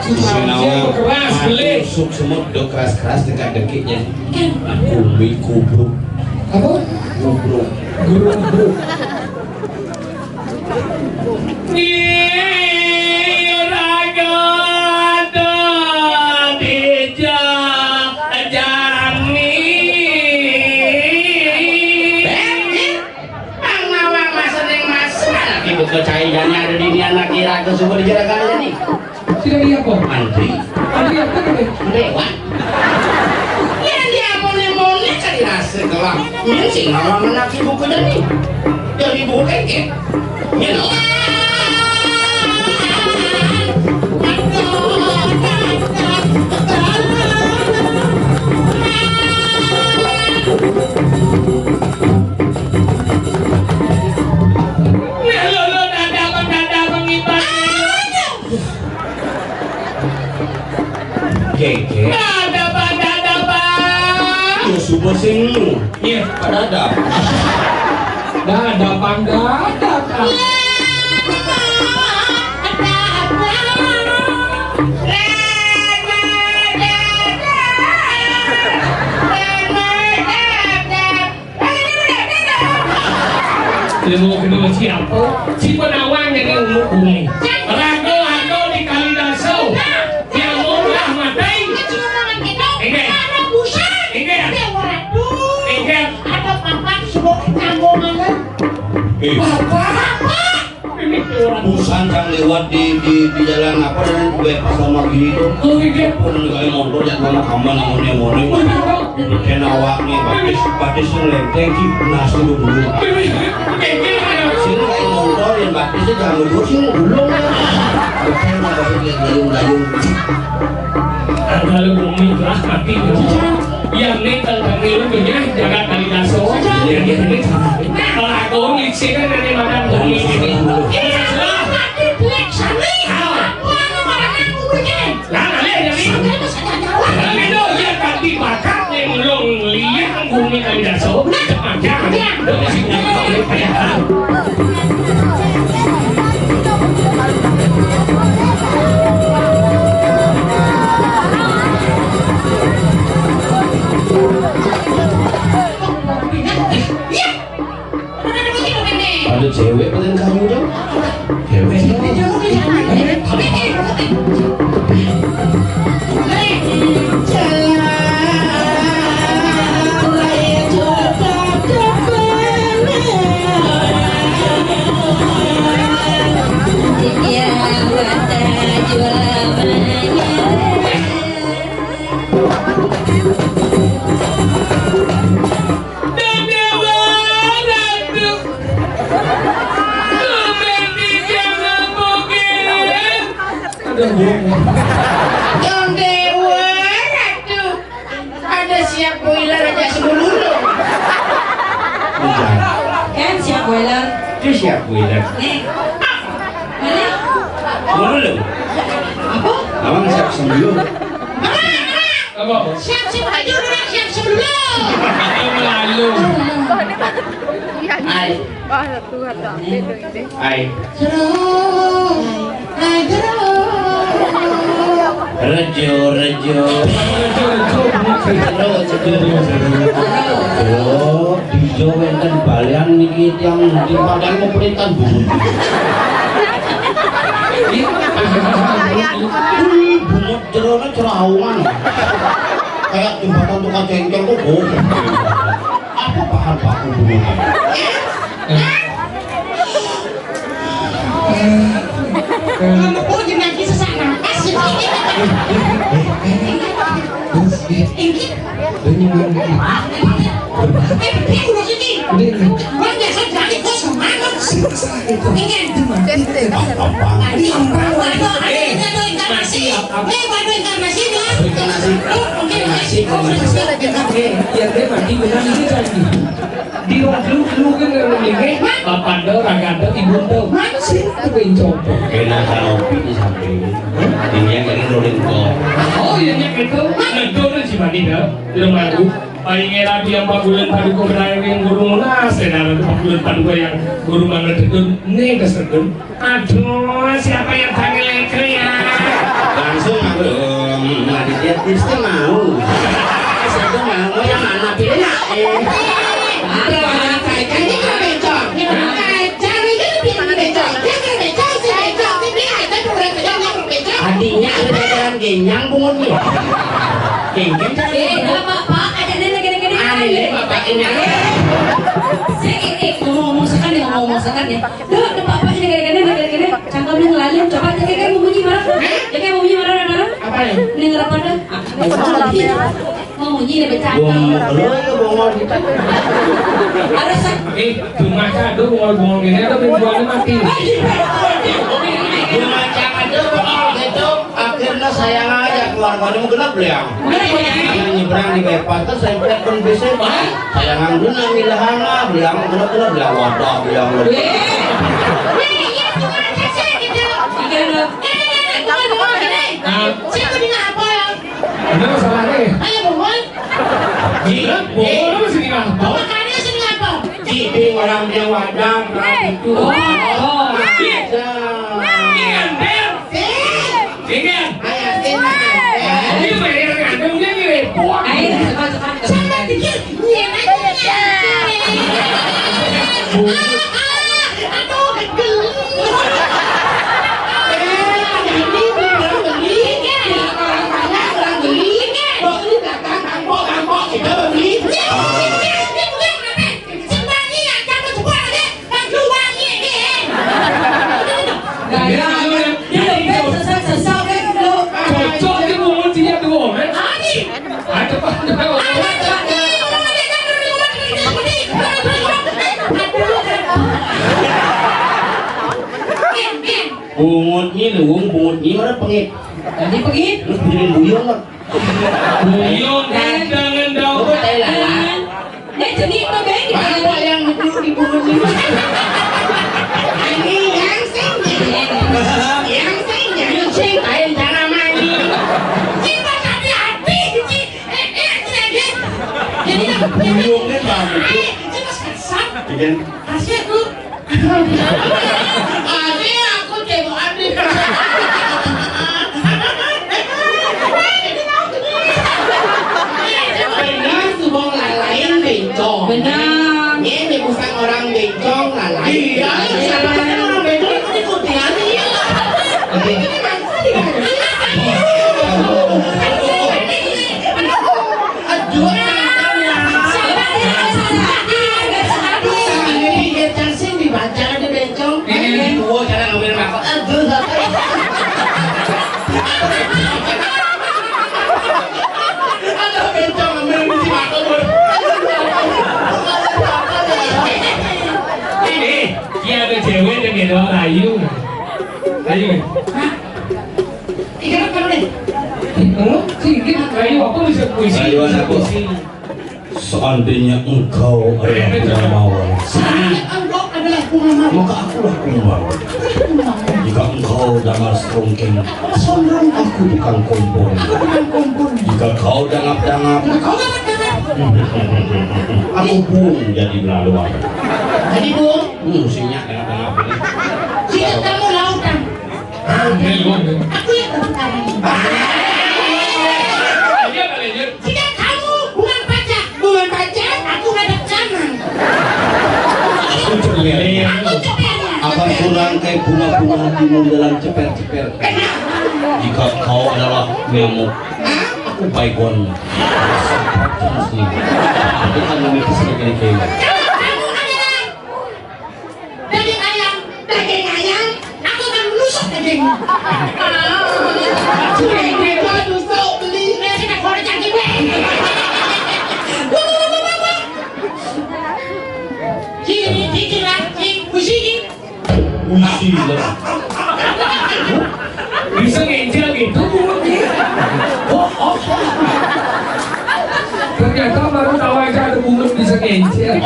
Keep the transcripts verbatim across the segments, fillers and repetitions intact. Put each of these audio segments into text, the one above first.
Sinawa keras, gelih. Suk semut do keras-keras dekat dekiknya. Kumi kubruk. Apa? Kubruk. Kubruk. Iraga dadi jani. Bang nawang masa ning masa. Ibu kecai jani ada di nian lagi raga sumber jeraga jani. Tidak iya, Pak. Antri. Antri apa tadi? Lewat. Ya, dia mone-mone cari rasa kelah. Min sing nawang menak ibu kecai. Jadi ibu kecai. Keke. Ada apa, ada apa? Ya, subuh sing. Iya. Ada ada. Dah ada apa, dah ada apa? Ilmu kedua siapa? Si penawang jadi ilmu bumi. Raga-raga di Kalidaso. Yang murah mati. Inggih. Inggih. Inggih. Ada papan subuh nyambung mana? Eh. Bapak. Busan kang liwat di, di, di jalan apa namanya, gue pas sama gini tuh. Oh, iya. Pun nggak motor, jangan sama kamu namanya moni. Bener, Bang. Bikin awak nih, batis, batis yang lenteng, ki, nasi dulu. Sini kayak motor, yang batisnya jangan dulu, sini dulu. Betul, nggak baik, kayak gayung-gayung. Kalau bumi lah mati, yang nyetel pemilu punya jaga Kalidaso. Yang ini, kalau aku ngisi kan dari makan bumi. Iya, mati, Black Sunday. Aku orang aku, Black. Lah, lah, lihat yang ini. Lah, itu dia ganti bakat yang ulung lihat bumi Kalidaso. Nah, jangan. Iya. Udah sih, udah, udah, udah. Ada cewek paling kamu Yang dewa, aduh. Ada siap boiler aja sebelum lu. Hujan. Kan siap boiler. Itu siap boiler. Nih. Mana? Sebelum lu. Apa? Abang siap sebelum. Apa? Siap-siap aja orang siap sebelum. Itu melalu. Ai. Wah, satu kata. Ai. Jero. Ai, jero. Rejo, rejo. Jero, jero. Jero, di Jawa wonten balian niki tiyang di Padang mau perintan bungut. Wih, bungut jerone cerawan. Kayak jembatan tukang cengkeh kok, Bu. Apa bahan baku bungut? Ngomong jenaki sesak napas. Terus, eh, ini gimana? Eh, dia udah sini. Udah, udah. Gua biasa jadi kos kemarin. Ini ada. Apa? Tadi apa? Ada, ada, ada inkarnasi. Eh, ada inkarnasi, ya. Inkarnasi. Oh, oke, oke. Inkarnasi, inkarnasi. Oke, ya, dia mati, benar ini kan. Di waktu lu kan ngomongnya, Bapak do, Raga do, Ibu do. Mana sih itu bencong? Kena kanopi di samping. Ini yang jadi rolling call. Oh, iya, iya, gitu. Nah, itu lu si Mani do. Lu manggu. Paling enak dia empat bulan paduka benahe yang guru munas, dan ada empat bulan paduka yang guru mana itu, nih, kesedun. Aduh, siapa yang panggil Eke ya? Langsung aku, "Om Aditya Tirta mau." Saya mau yang mana pilih nak? Eh. Ada anak saya ini kan becok. Anak saya ini kan becok. Dia kan becok, si becok, si dia aja tuh udah becok, dia kan becok. Adiknya ada jalan genyang bungut nih. Genyang kan? Eh, enggak apa-apa, ada nenek gini-gini. Aneh deh bapak ini. Saya ini ngomong-ngomong sekan ya, ngomong-ngomong sekan ya. Duh, ada apa-apa ini gini-gini, gini-gini. Cangkemnya ngelalim, coba dia kayak mau bunyi marah. Dia kayak mau bunyi marah, marah. Apa ya? Ini ngerapa dah? Ah, bunyi ini becak. Bongol, lu itu bongol gitu. Harus. Eh, cuma satu bongol-bongol gini, ada penjualnya mati. Cuma cangkem itu bongol gitu. Akhirnya sayang aja keluarganya mau genep beliau. Karena nyebrang di Bepar tuh saya pun bisa. Sayangan dulu nang milahana, beliau mau genep-genep, beliau wadah, beliau mau. Weh, iya, cuma kecil gitu. Iya, loh. Eh, eh, eh, eh, tunggu, tunggu, tunggu, tunggu. Ah. Siapa nih ngapa ya? Bener masalahnya ya? Ayo, Bung Boy. Gila, Bung Boy, lu sini ngapa? Makannya sini ngapa? Jadi orang dia wadah, nah, gitu. Oh, oh. Bisa. Iya, Bel. Sini. Ayo, sini. Ini mah yang ngandung dia nih, repot. Ayo, cepat, cepat, cepat. Sama dikit. Iya, ayo, iya. Ah, ah, aduh, geli. Eh, jadi orang geli. Orang banyak, orang geli. Kok ini belakang, kampok, kampok, kita beli. Iya, iya, iya, iya, iya, iya. Sing wangi ya, jangan sebuah lagi. Kan lu wangi, Din. Gaya, dia udah sesek-sesek, kan, lu. Cocok dia mau dia tuh, men. Ani. Ada apa? Ada apa? Bungut nyi, luwung bungut nyi, mana pengit? Tadi pengit. Terus bunyi buyung, kan? Buyung, kadang, endau. Oh, tai lalat. Nek jenis apa, Beng? Apa yang duduk di bungut nyi? Ini yang sing, yang sing, yang sing, kain tanah mani. Cinta tapi hati, cinta. Eh, eh, eh, eh. Jadi, buyungnya bagus. Eh, itu mas kasar. Iya. Kasih aku. Ade, aku cewek ade. Benar, subong lain-lain bencong. Benar. Ini bukan orang bencong, lain. Iya, siapa yang orang bencong itu ikuti aja, iya lah. Oke. Ini maksudnya. Aduh, aduh, aduh. Aduh, aduh, aduh. Aduh, aduh, aduh. Aduh, aduh, aduh. Sing dibaca di bencong. Ini, ini, dua cara ngambil rokok. Aduh, aduh. Aduh, bencong ngambil biji rokok, Bun. Ini, dia ada cewek yang gitu, ayu. Ayu. Singkir, rayu apa bisa puisi? Rayu apa? Puisi. Seandainya engkau adalah bunga mawar, seandainya engkau adalah bunga mawar, maka akulah kumbang. Jika engkau dangar serungking, aku tukang kompor. Jika kau dangap-dangap, aku buang jadi belaluan. Jadi buang? Hmm, sinya dangap-dangap ini. Jika kamu lautan, aku yang berputaran. Jika kamu bulan pajak, bulan pajak, aku ngadep kanan. Aku ceper. Aku ceper. Akan kurang kayak bunga-bunga hatimu dalam ceper-ceper. Jika kau adalah nyamuk, aku baygon. Aku kan memiliki sedikit kayak. Daging ayam, daging ayam, aku akan menusuk dagingmu. Sudah, sudah, tusuk, beli. Sudah, sudah, sudah, sudah. Kiri, kiri, kiri, kiri. Puisi lah. Bisa ngencel gitu bungut nih. Oh, oh. Ternyata baru tahu aja ada bungut bisa ngencel.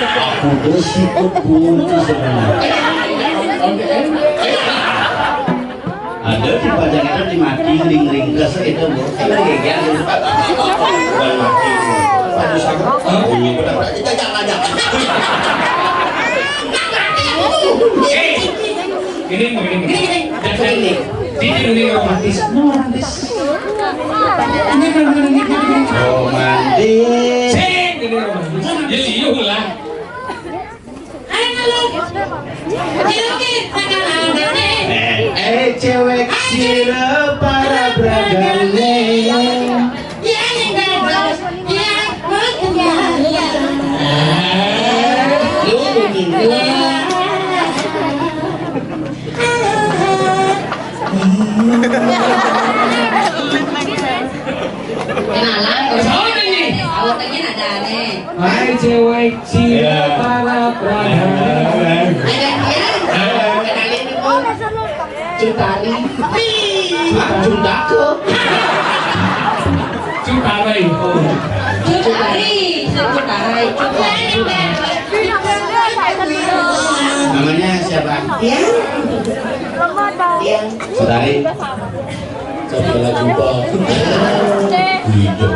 Aku bersikut bungut sebenarnya. Ada di pajangan di mati ring-ring ke segitu, Bu. Emang geger, Bu. Bukan mati, Bu. Aduh, sama. Hah? Bunyi benar. Kita jangan, jangan. Eh, ini, ini, ini. Ini, ini. Ini, ini romantis. Ini romantis. Ini romantis. Romantis. Sing, ini romantis. Ya, iya lah. Eh, eh, cewek sira para bragane. Lu begini. Kenalan, kok. Soalnya nih. Awak lagi ada aneh. Hai, cewek. Cinta para pradana. Ada dia? Kenalin, Bu. Cutari. Hah? Cutako. Cutarai. Cutari. Cutarai. Cutari. Namanya siapa? Ya. Ya. Cutari. Coba lagu, Pak. Gitu.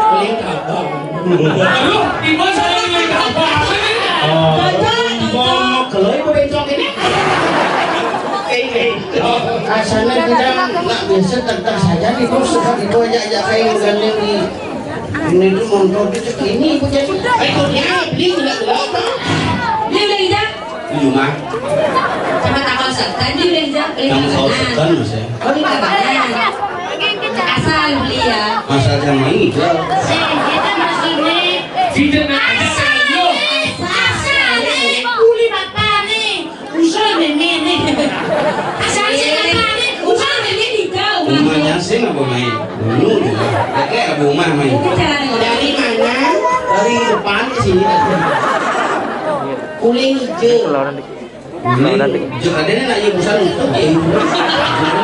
Beli kabang. Aduh, tiba saya beli kabang. Oh, kalau ibu bencong ini. Ini. Asalnya kita nggak biasa, tenang saja nih, terus itu aja, aja kayak gandeng di ini tuh motor gitu. Ini ibu jadi. Ayo, dia beli nggak berapa? Beli udah kita. Di rumah. Sama takon setan di udah jam. Kamu tahu setan, Mas, ya? Oh, di kabangan. Asal beli ya. Asal sama ini, jual. Eh, kita maksudnya. Tidak ada. Asal nih. Asal nih. Uli bapak nih. Usul nenek nih. Asal sih bapak nih. Usul nenek di kau. Rumahnya sih nggak mau main. Dulu juga. Pakai abu rumah main. Itu cara nih. Dari mana? Dari depan ke sini. Kuning hijau. Kuning hijau. Ada nih, nak, ya, busan untuk ya.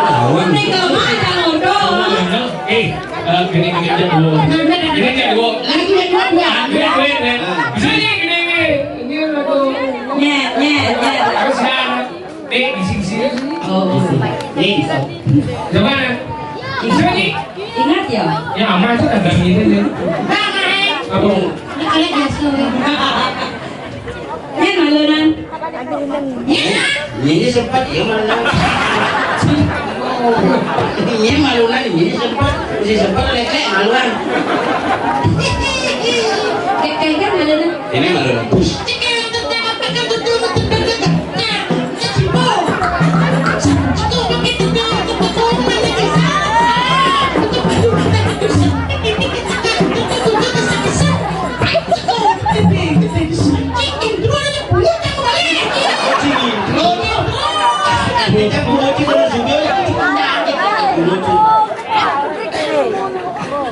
Lawan. Tinggal mah ada ngodo. Eh, eh, gini, gini aja dulu. Gini aja dulu. Lagi yang dua, dua. Gini, gini, gini. Bisa aja gini, gini. Ini lagu. Nyet, nyet, nyet. Harus ya. Eh, di sini, sini. Oh, nih, bisa. Coba. Bisa nih. Ingat ya? Ya, aman tuh, ada gini deh. Apa? Ini kalian biasa. Ini malunan. Ini, ini sempat ya malunan. Ini malunan, ini sempat, ini sempat lele malunan. Kayak, kayak kan malunan. Ini malunan. Bus.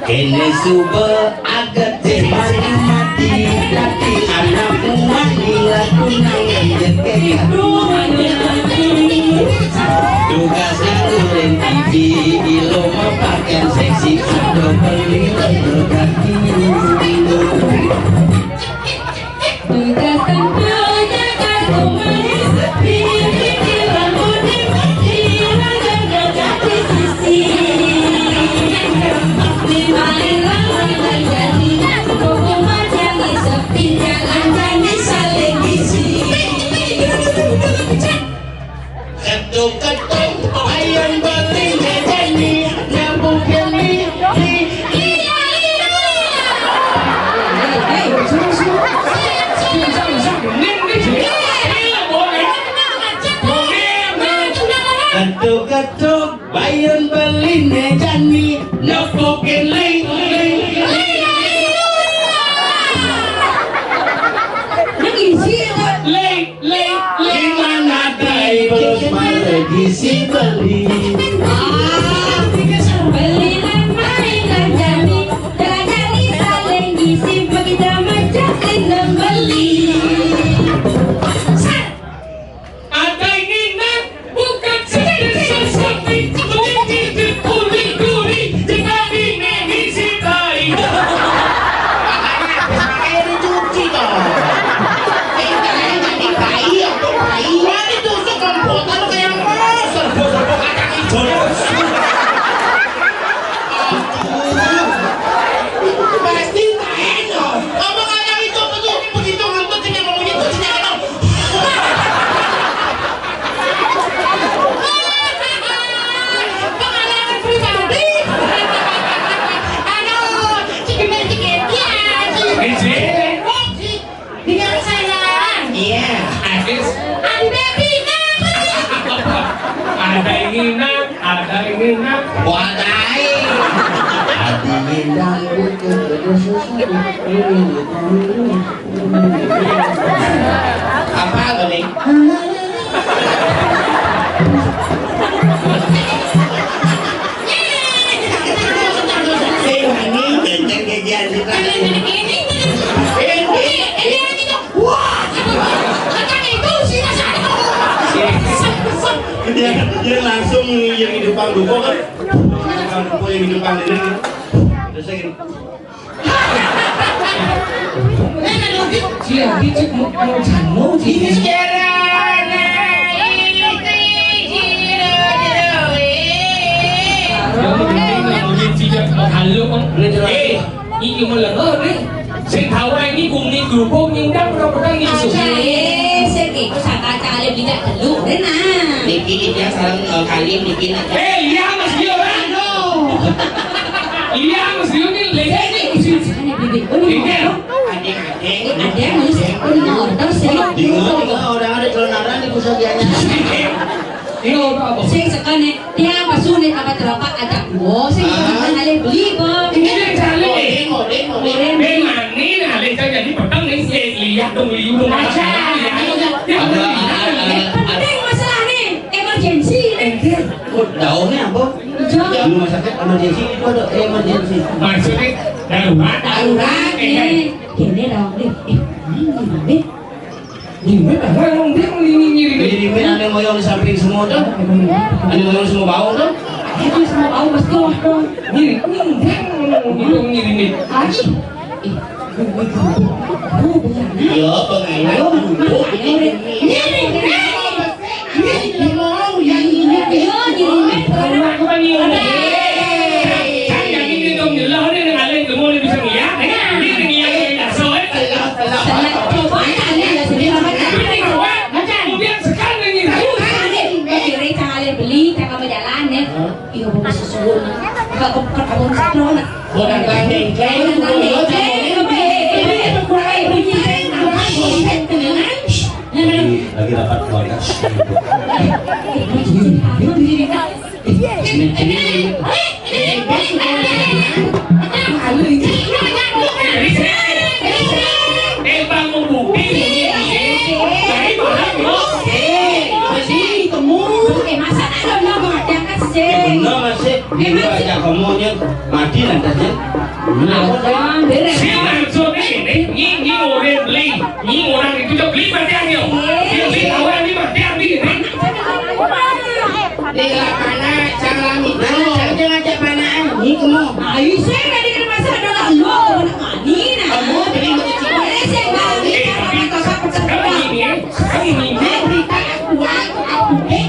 Kene suba aget mati, mati, tapi anak mati laku nang. Tugas aku ring T V, ilo mepakaian seksi, ado beli ado ganti. Tugas tanpa jaga rumah sepi, di lampu di mati, raga ganti sisi. Di main lawan ganti, koko macam sepi, jalan ganti saling isi. Ketuk-ketuk, ayan beli ngejeni, nyambung geni, di. Ketuk-ketuk, ayan beli ngejeni, nyambung geni, di. Nang isi, Pak. Lei, lei, lei. Di mana dai belum mare gisi beli. Ah, beli nang main nang jani, dah jani saling gisi, bagi dah macam nang beli. Sat. Ada ini nang. Bukan sekedar sesapi, melingkir di kuri-kuri, di kambing nenek si tai. Makanya habis pakai dicuci toh. Eh, jangan jadi bayi, apa bayi? Wah, ditusuk komputer kayak apa? Serbu-serbu kacang hijau. Aduh. Pasti tak enak. Apa kayak itu begitu, begitu ngantuk, tidak mau begitu, tidak enak. Pengalaman pribadi. Aduh, cekidot-cekidot ya, cekidot-cekidot. Dengan saya. Iya. Habis. Ada baby, kenapa? Ada ini, Nak. Ada ini, Nak. Wah, tai. Ada ini, Nak. Apa tuh, nih? Sing ini, ini, ini, ini. Ini, ini, ini. Wah, macam itu sih rasanya. Dia, dia langsung yang di depan duko kan. Yang duko yang di depan ini. Terus saya gini. Sila, dicek mau, mau jano, ini sekarang. Nah, ini, ini, ini, ini. Yang penting nggak mungkin tidak menghalu, Bang. Eh, ini malah, oh, nih. Sing tahu ini kuning kerupuk, nyindang, udah petang, ini susu. Ajae, sing iku saka cale bicak telu, Rena. Niki dia sareng, eh, kali niki. Eh, iya, Mas Dio, Reno. Iya, Mas Dio, ini lagi ini, ini. Ini. Adik-adik. Ini ada, Mas. Ini motor, sih. Bingung, bingung, orang ada kelonaran di pusat dianya. Ini apa, apa? Sing sekane. Tiang pesu nek apa telapak ajak gua sing ah. Ngalih beli, Bang. Ini yang cari. Odeng, odeng, odeng. Odeng. Bang, mani ngalih kan jadi peteng nih, si lihat dong, liu dong. Aja. Dia udah lihat. Penting masalah nih, emergency. Ente, oh, daunnya apa? Hijau. Di rumah sakit emergency itu ada emergency. Maksudnya darurat. Darurat, eh, nih. Gini dong, nih. Eh, ini, nih. Ini, ini, ini, ini. Ini, ini, ane moyong di samping semua tuh. Ane moyong semua bau tuh. Itu semua bau, mesti waktu. Ini, ini, ini, ini. Aji. Eh, gue, gue, gue. Iya, pengen. Ayo, Mak, ayo, Rek. Ini, ini, ini. Ini, ini, ini. Iya, ini, ini. Aku kan ini. Kan yang ini dong, jelas nih, yang ada yang mau bisa ngeliat, eh. Ini ngeliat, eh, dasar, eh. Coba tanya ya, sendiri sama. Tapi ini kuat. Macam. Kemudian sekarang ini. Ayo, Rek, jangan beli, jangan berjalan, ya. Iya, bawa susu. Ke, ke, ke kebun satu, nak. Bukan tanding, kayak itu, bukan tanding. Lagi rapat keluarga. Bener, masih. Ini aja kamu, Nyen. Mati lantas, Nyen. Bener. Sing maksud ini, ini, ini orang beli. Ini orang itu udah beli mati, ayo. Dia beli, awal ini mati, beli.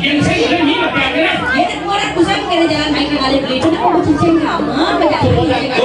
Yang saya ini makan kan? Ya, orang pusat kena jalan main kena ada beli. Cuma aku cincin kamu, apa dah?